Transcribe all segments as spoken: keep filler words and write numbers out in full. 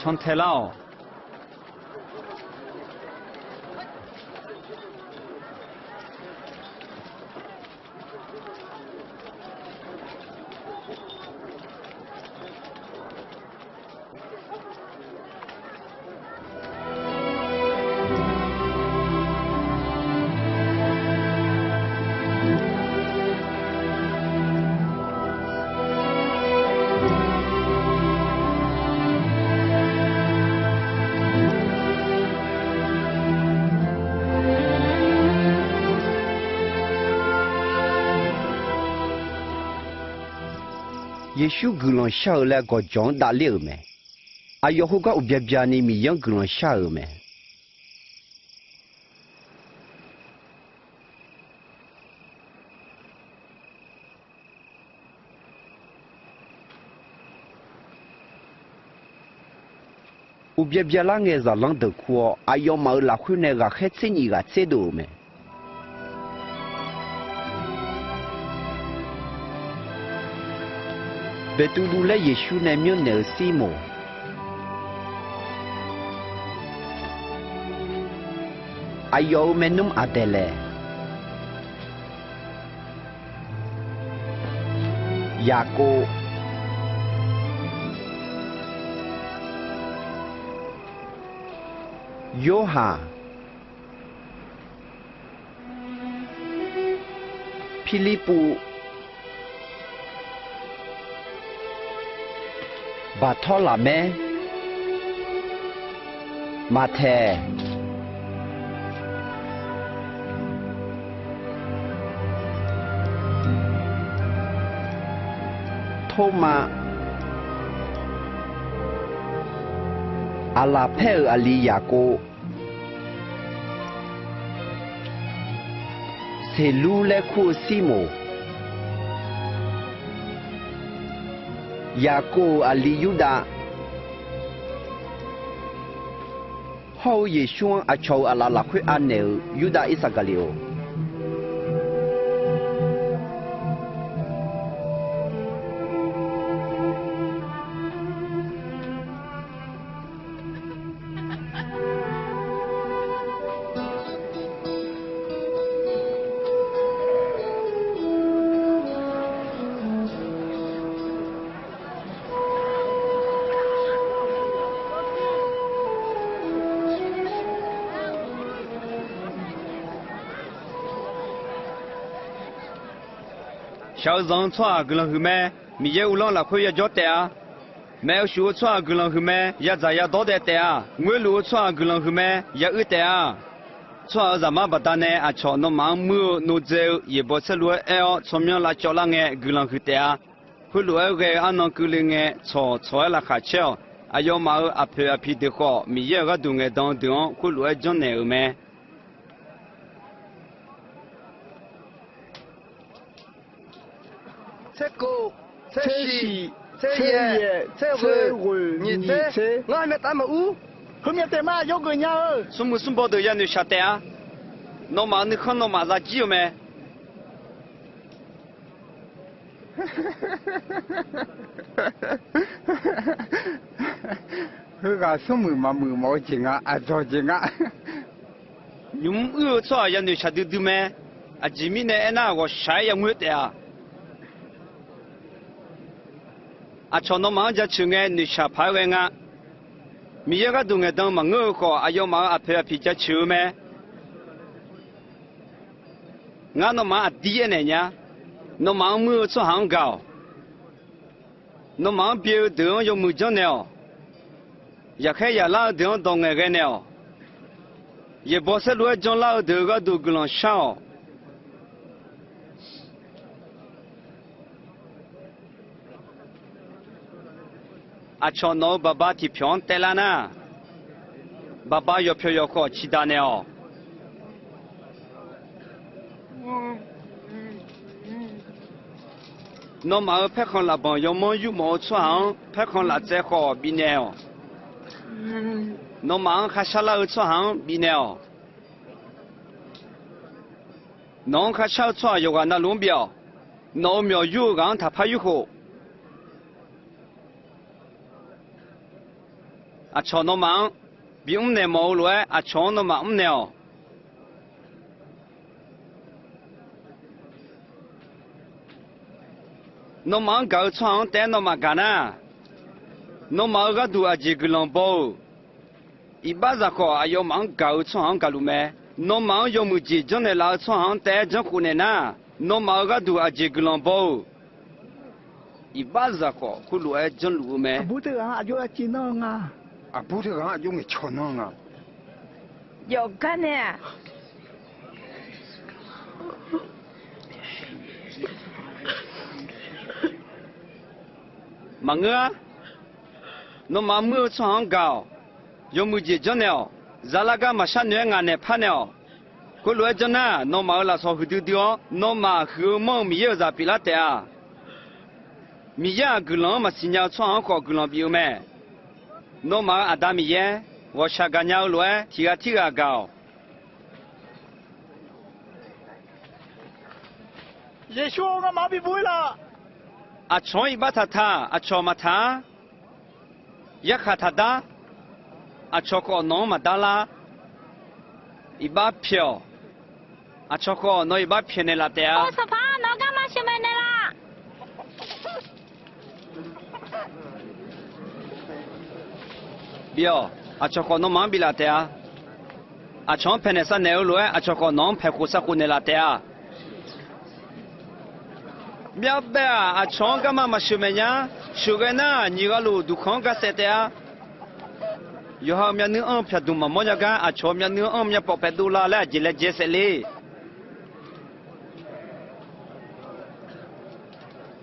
tantae lar-awq. Yeqsur guiqlanq shar-eu laer gawqjawq-anr davler-euq mae. Aqyawf khoergar uqbya bya ni Miqyaer-anr guiqlanq shar-euq mae. Uqbya byalar ngae zaqlanr deuq kur-awr, aqyawfmaf-euq lafkhoer nae ghaqkhaer tser nyif ghaq tserdov-euq mae. Beqtuvluv laer Yeqsur nae myanrnaeq-eu Sirmoq, aqyawf-euq maernmr Aqdaeqlaeq, Yaqkov, Yorhaq, Pirlirpuv, Baqtawrlaqmaer, Maqtaeq, Tormav, Aqlaqpaer-euq aqli Yaqkov, Seqlur laer kur-eu Sirmoq, Yaqkov-euq aqli Yurdav, hawr-eu Yeqsur-anr aqcawq-euq aqlaf lafkhoer anaeq-euq Yurdav Irsaqgaqliqov. Shaq-eu zanq-eu tsawrhaq guiqlanq huiq mae. Miqyaer uvlanr lafkhoer yajawr taef-a. Maeq-eu shuf-eu tsawrhaq guiqlanq huiq mae. Yadzaq yadawr daef taef-a. Ngoerluf-eu tsawrhaq guiqlanq huiq mae. Yauir taef-a. Tsawrhaq-euq zaqmar baqdanae aqcawq nawmaf-anr muir-eu nodzae-eu yaeqbawq saerlu-aer aer-awr tsawrmyanr lavcawv lar ngae guiqlanq huiq taef-a. Khoerlof-aer ghae-eu arnan keuvle ngae tsawq tsawq-aer laqkhaq caer-awq. Aqyawfmaf-euq aqpoeq aqpiq deuq khawf, Miqyaer-euq gharduq ngaeqdan-eu deuq-anr khoerlof-aer janrnaeq-euq mae. Tserkov, tsershif, tseryaev, tserghoeq, nyiq tser. Ngar myav taf maqur. Heumyav taef ma, yawgeuf nya-eu. Smrmuiq smrbaw deuq yanoeq shaq taef-a. Nawmaf-euq nuikhanr nawmaf zajir-eu mae. Heughaq smrmuiq maqmuiq mawf-eu jeq nga, aqdzawq jeq nga. Nymq mr uir-eu tsawrhaq yanoeq shaqdui dui mae. Aqjeq mirnae aernar, ghawqshaq-aer yangoer taef-a. Aqcawq nawmaf-anr jaceuq ngae noeqshaq paq-aer ghae nga. Miqyaer gharduq ngaeqdan maqngeur-eu khawf, aqyawfmaf-euq aqpoeq aqpiq jaceuq-eu mae. Ngar nawmaf-anr aqdir aernaeq nya. Nawmaf-anr muir-eu tsawrhaq-anr gaq-awq. Nawmaf-anr byae-eu deuq-anr yawmuiq janrnaeq-awq. Yaqkhaer yaqlar-eu deuq-anr dawq ngaeqghae naeq-awq. Yaeqbawq saerlu-aer janlar-eu deuq-euq gharduq guiqlanq shar-awq. Aqcawq nawq-euq baqba tiqpyawq-anr taev lar nar, baqba yawqpyawq yawqkhawf ciqdaq naeq-awq. Nawmaf-euq paerkhanq lafbanq yawmanr yurmawf-eu tsawrhaq-anr paerkhanq laftsaev khawf bifnaeq-awq. Nawmaf-anr kharshar lar-eu tsawrhaq-anr bifnaeq-awq. Nawq-anr kharshar-eu tsawrhaq yawqghaq navluf-anr bif-awq. Nawq-euq myawq yur-eu ghaq-anr taqpar yurkhof. Aqcawq nawmaf-anr bimr naeq mawf-eu lof-aer, aqcawq-anr nawmaf mrnaeq-awq. Nawmaf-anr gaq-eu tsawrhaq-anr taef-aer nawmaf gaq nar, nawmaf-euq gharduq aqjeq guiqlanq baw-euq. Iqbaxzaq khawf, aqyawfmaf-anr gaq-eu tsawrhaq-anr gaqluf mae. Nawmaf-anr yawmuiq jeq janrnaeq laf-eu tsawrhaq-anr taef-aer janrkhof naeq nar, nawmaf-euq gharduq aqjeq guiqlanq baw-euq. Iqbaxzaq khawf, khoerlof-aer janrluf-eu mae. Aqbur teughaq-anr aqjox-aer civ nanr-eu nga. Aqbur teughaq-anr aqjox ngaeqcawq nanr-eu nga. Yawqgar nae-aq, maqngeur-ar. Nawmaf muir-eu tsawrhaq-anr gaq-awq. Yawmuiq jeq janrnaeq-awq. Zalagar maqshar noeq-aer ngaq naeq parnaeq-awq. Khoerlof-aer janr nar, nawmaf-euq lafsawq huiqdui dui-awr, nawmaf huiq-eu manr-eu Miqyaer-euq zaq pyeuflar taef-a. Miqyaer-aq, guiqlanq-anr maqsiq nya-eu tsawrhaq-anr khawf guiqlanq bif-eu mae. Nawmaf-euq Aqda Miqyaer, ghawqshaq gaqnya-eu lof-aer tiq ghaq tirghaq gaq-awq. Yeqsur-or, ngamaf-anr bibuq-ir laf. Aqcawq-anr iqbax taqtaq, aqcawq maqtaq-ar. Yarkhaq taqdar. Aqcawq khawf nawq-anr maqdar lar. Iqbax pyaeq-awq. Aqcawq khawf nawq iqbax pyaeqnaeq laf taef-a. Sanqpaq-anr nawq-anr garma sheuqmaeq naeqlaf. Bif-awq. Aqcawq khawf nawmaf-anr biflaf taef-a. Aqcawq-anr paeqnaeq savnaeq-eu lof-aer, aqcawq khawf nawq-anr paeqkhof savkhof naeqlaf taef-a. Myavbae-aq, aqcawq-anr garma maqsheuqmaeq nya. Sheuqghae nar, nyiq ghaq luf duqkhanq-anr ga saef taef-a. Yawqha-euq myavnuiv anr-eu pyaqdmq maqmawr nya gar, aqcawq-euq myavnuiv anr-eu myavpawf paef dovlar laer aqjeq laejae saef le.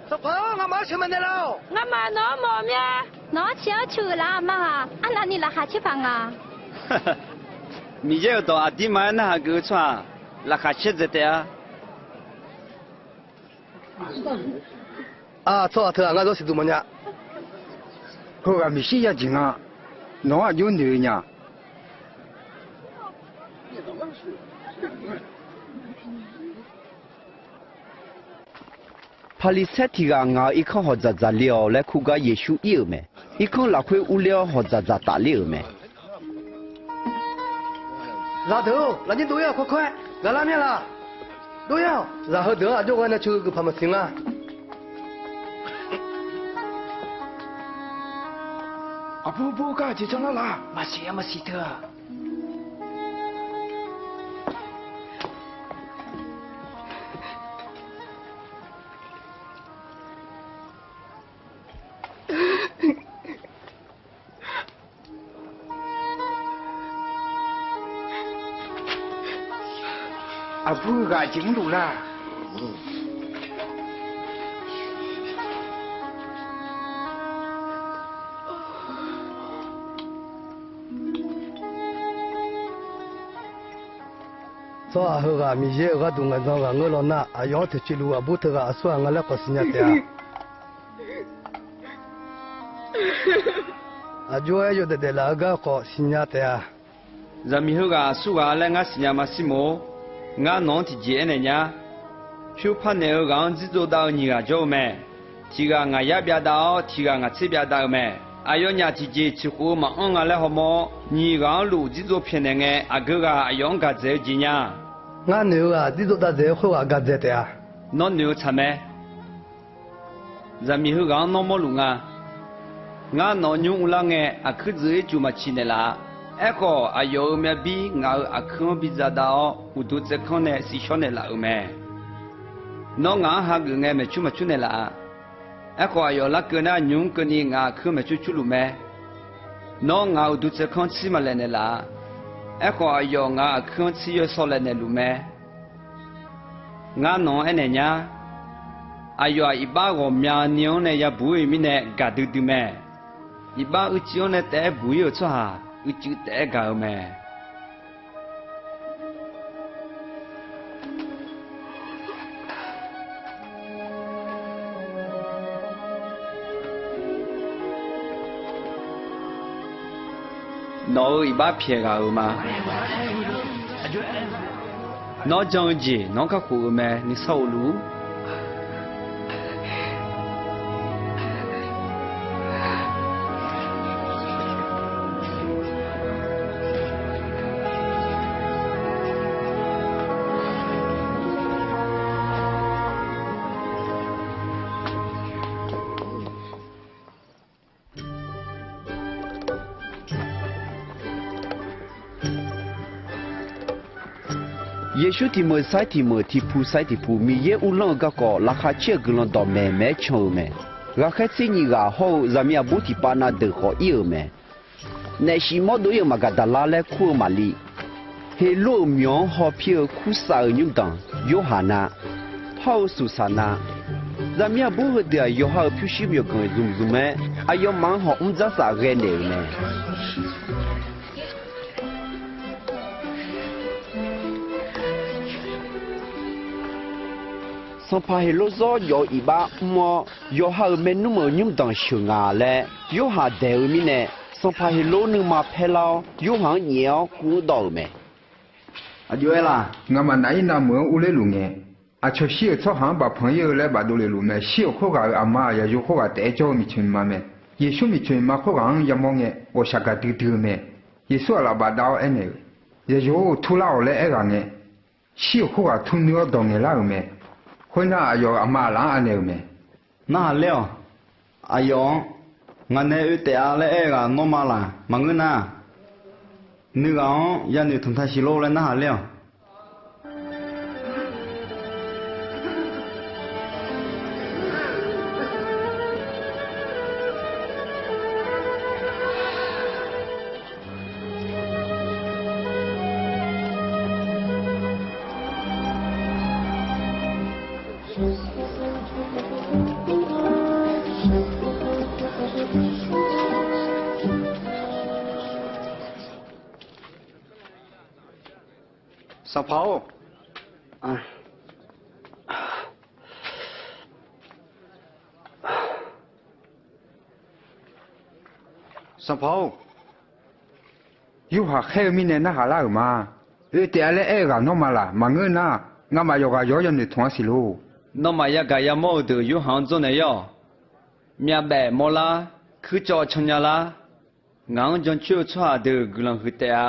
Sanqpaq-or, ngamaf-anr sheuqmaeq naeqlaf-awq. Ngamaf nawq-anr mawf-eu mya. Nawq-anr ciq-anr cu-euq laf-a ma ghaq. Arnavni laqkhaq caer paq nga. Miqyaer-euq dawq aqdirma-aer narhaq geuf-eu tsawrhaq, laqkhaq caer dzaeq taef-a. Aq, tsawrhaq teughaq ngar zawr siqduq mawrnya. Heughaq Meqsirya jeq nga. Nawq-anr aqjox noeq-eu nya. Paqliqsaer tiq ghaq ngaq-euq irkanr hawq dzaqdzaq le-awq laer kur gar Yeqsur ir-euq mae. Irkanr lafkhoer urler-awr hawq dzaqdzaq tafler-euq mae. Zaqdeuq-or, lafnyir dov-ir-awq. Kawrkawr-aer ghaqlar mya laq. Dov-ir-awq. Zaq heudeuq-anr aqjox ghae nae ceuq-eu geufpaq maqsiq nga. Aqbur bur gar aqjeq janrlar laf. Maqsiq-a, maqsiq teu-aq. Aqbur ghaq jeq mrluf lar. Tsawrhaq heughaq Miqyaer-euq gharduq ngaeqdan ghaq ngeur law nar, aqyawf-anr toeqciv luf-eu aqbur teughaq aqsur ghaq nga laer khawf siqnya taef-a. Aqjox-aer yawdaef daeflaf-eu gar khawf siqnya taef-a. Zaqmiq heughaq aqsur ghaq laer ngar siqnya ma. Sirmoq-or, ngar nawq-anr tiqjeq aernaeq nya. Pyur parnaeq-eu ghaq-anr dzirdzov dav-eu nyiq ghaq jawr-eu mae. Tiq ghaq ngaq yar byav dav-awr, tiq ghaq ngaq tser byav dav-eu mae. Aqyawfnyaf tiqjeq ciqkhof-eu maqanr nga laer hawmawr-awr, nyiq ghaq-anr luf dzirdzov pyaeqnaeq ngae, aqgeu ghaq aqyawf-anr gaq dzaeq-eu jeq nya. Ngar noeq-eu ghaq dzirdzov dav dzaeq-eu khoerghaq gaq dzaeq taef-a. Nawr noeq-eu tsaq mae. Zaqmiq heughaq-anr nawr mawrluf nga. Ngar nawq-eu nymr uvlar ngae, aqkuir dzuif-ir cuq maqciq naeqlaf-a. Aerkhawf, aqyawf-euq myavbir ngaq-euq aqkuir-anr biza dav-awr, uqduq tsaevkanr nae siqshawr naeqlaf-euq mae. Nawr ngaq-anr hageuf ngae maeqcur maqcur naeqlaf-a. Aerkhawf, aqyawf larkeuv nar, nymq-mr keuvni ngaq aqkuir-anr maeqcur curluf mae. Nawr ngaq-euq uqduq tsaevkanr tsir maqlaeq naeqlaf-a. Aerkhawf, aqyawf ngaq-euq aqkuir-anr tsir yawsaw laeq naeqluf mae. Ngar nawq-anr aernaeq nya. Aqyawf-aq, iqbax ghawqmyani-anr nae yabuq-ir-euq mirnae gaqdui dui mae. Iqbax uicuiv-anr nae taef-aer buq-ir-euq tsawrhaq, uicuiv taef-aer gaq-eu mae. Nawq-euq iqbax pyaeq ghaq-euq ma. Nawr jan-eu jeq nawq-anr kakhof-euq mae. Nuisar of luf-ur. Yeqsur tiq meuq sair tiq meuq, tiq pu sair tiq pu Miqyaer uvlanr-eu garkawv laqkhaq caer-eu guiqlanq dawqmaeq maeq-aer can-euq mae. Ghaqkhaer tser nyiq ghaq hawr-eu zaqmiq aqbur tiqpav na deuq khawf ir-euq mae. Naef shif mawrdov ir-euq Maqgaqdaqlar laer kur-eu Maqli, Heqlov-euq myawq-anr hawpir-eu Kursav-euq nymrdanq Yorhaq na, hawr-eu Suqsaq na, zaqmiq aqbur heudeuq-aq, yawqha-euq pyurshuir myawqganq zmq zmq-aer aqyawfmaf-anr hawq mr dzar saf ghae naeq-euq mae. Sanqpaq Heqlov zawr jawf-eu iqbax mr-awr, yawqha-euq maernmr-euq nymrdanq sheuq nga laer Yorhaq daeq-eu mirnae, sanqpaq Heqlov nuima paerlar-awr, Yorhaq-anr nyaef-awr kuv-anr dawv-euq mae. Aqjox-aer la? Ngamaf naf ir navmeuq-anr urler luf ngae, aqcawq shir-euq tsawrhaq-anr bafpanq ir-eu laer bafdov lef luf mae. Shir-euq khoerghaq-euq aqma-aq, Yaqyo khoerghaq taef-aer jawr-eu miqcoeq miqma mae. Yeqsur miqcoeq miqma khoerghaq-anr yamawr ngae, ghawqshaq gaqdui dui-eu mae. Yeqsur aqlaf bafdav-awr aernaeq-euq, Yaqyo-or, turlar-awq laer aerghaq ngae, shir-euq khoerghaq tur nuir-awr dawq ngaeqlar-euq mae. Khoernar, aqyawf-euq aqma aqlaf-anr anaeq-euq mae. Narhaq ler-awq. Aqyawf-anr, Ngaq nae oe taef-a laer aer-eu ghaq nawmaf laq maqngeur nar, nuighaq-anr yanoeq tanq taq siq lor laer narhaq ler-awq. Sanqpaq-or, Sanqpaq-or, Yorhaq khaer-eu mirnae narhaq lar-euq ma. Oe taef-a laer aer-eu ghaq nawmaf laq maqngeur nar, ngamaf yawqghaq yawq-awr yanoeq tanq-a siq lor. Nawmaf yagaq yamawr-eu deuq Yorhaq-anr dzawrnaeq ir-awq. Myavbaef mawrlar, kuircawv cannya lar, ngaq-anr jancoer-eu tsawrhaq deuq guiqlanq huiq taef-a.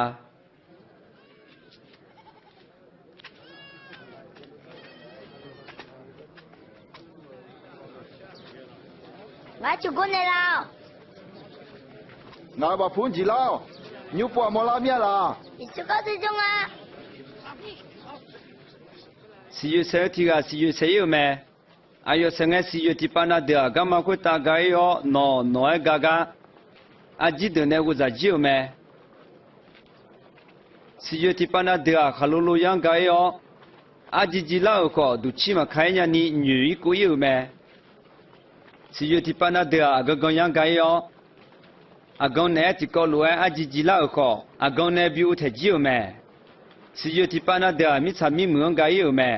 Ngar tiqgor naeqlaf-awq. Ngaq-euq bafpu-anr jeq lar-awq. Nymr pov-aq mawrlar mir-a laq? Yeqsur kawr dui jmr nga. Siqyoeq saeq-eu tiq ghaq siqyoeq saeq ir-euq mae. Aqyawf saeq ngae, siqyoeq tiqpav na deuq-aq, garma khoertav ga ir-awr, nawq nawq-aer ga gar arjir deuq nae ghovzaq jir-euq mae. Siqyoeq tiqpav na deuq-aq, khaqlo lo yar-anr ga ir-awr, arjir jir lar-euq khawf, duqcir maqka-aer nyani nyoeq ir kov ir-euq mae. Siqyoeq tiqpav na deuq-aq, aqgan gan yar-anr ga ir-awr, aqgan naeq-aer tiqkawv lof-aer arjir jir lar-euq khawf, aqgan nae bi uvtaeq jir-euq mae. Siqyoeq tiqpav na deuq-aq, mirtsaq mirmuiq-anr ga ir-euq mae.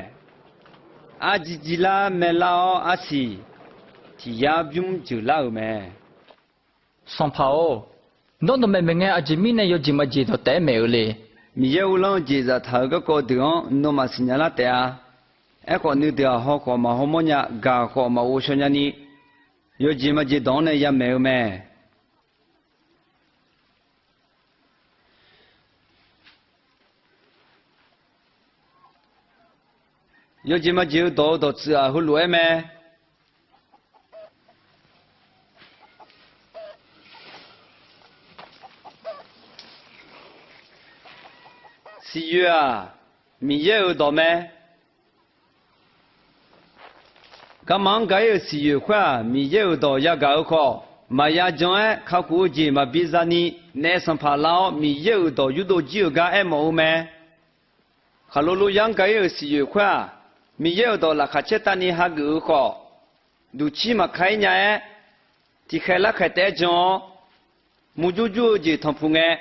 Arjir jir lar maerlar-awr arsiq tiq yar bymr jeuq lar-euq mae. Sanqpaq-or, nawr dawqmaeq maeq ngae, aqjeq mirnae yawjeq maqjeq dawqtaef-aer maeq-eu le? Miqyaer uvlanr-eu jeq zaftaq-euq garkawv deuq-anr nawmaf siqnya lar taef-a. Aerkhawf, nuideuq-aq, haw khawf maqhaw mawrnya, gaq khawf maqghov shaw nyani, yawjeq maqjeq dawq-anr nae yamaeq-eu mae. Yawjeq maqjeq-eu dawq-eu dawqtsuif-aq, heulof-aer mae. Siqyoeq-aq, Miqyaer-euq dawq mae. Garma-anr ga ir-euq siqyoeq khoer-aq, Miqyaer-euq dawq yagaq-eu khawf, maqya jan-aer kakhof-eu jeq maqbi zani, naef sanqpaq lar-awr Miqyaer-euq dawq yurdov jir-euq gar aermawf-eu mae. Khaqlo lo yar-anr ga ir-euq siqyoeq khoer-aq, Miqyaer-euq dawq laqkhaq caer tavni hageuf-eu khawf, duqcir maqka-ir nya-aer, tiqkhaeq larkhaeq taef-aer jan-awr, murjur jur-eu jeq tanqpuq ngae,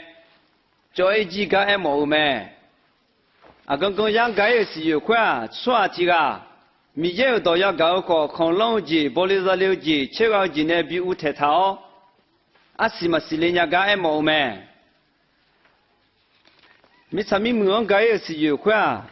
cawv-ir jir gar aermawf-eu mae. Aqgan gan yar-anr ga ir-euq siqyoeq khoer-aq, tsawrhaq tiq ghaq Miqyaer-euq dawq yagaq-eu khawf, khanqlanr-eu jeq, bawle zale-eu jeq, caergha-eu jeq nae bi uvtaeq taq-awr, arsiq maqsiq le nya gar aermawf-eu mae. Mirtsaq mirmuiq-anr ga ir-euq siqyoeq khoer-aq,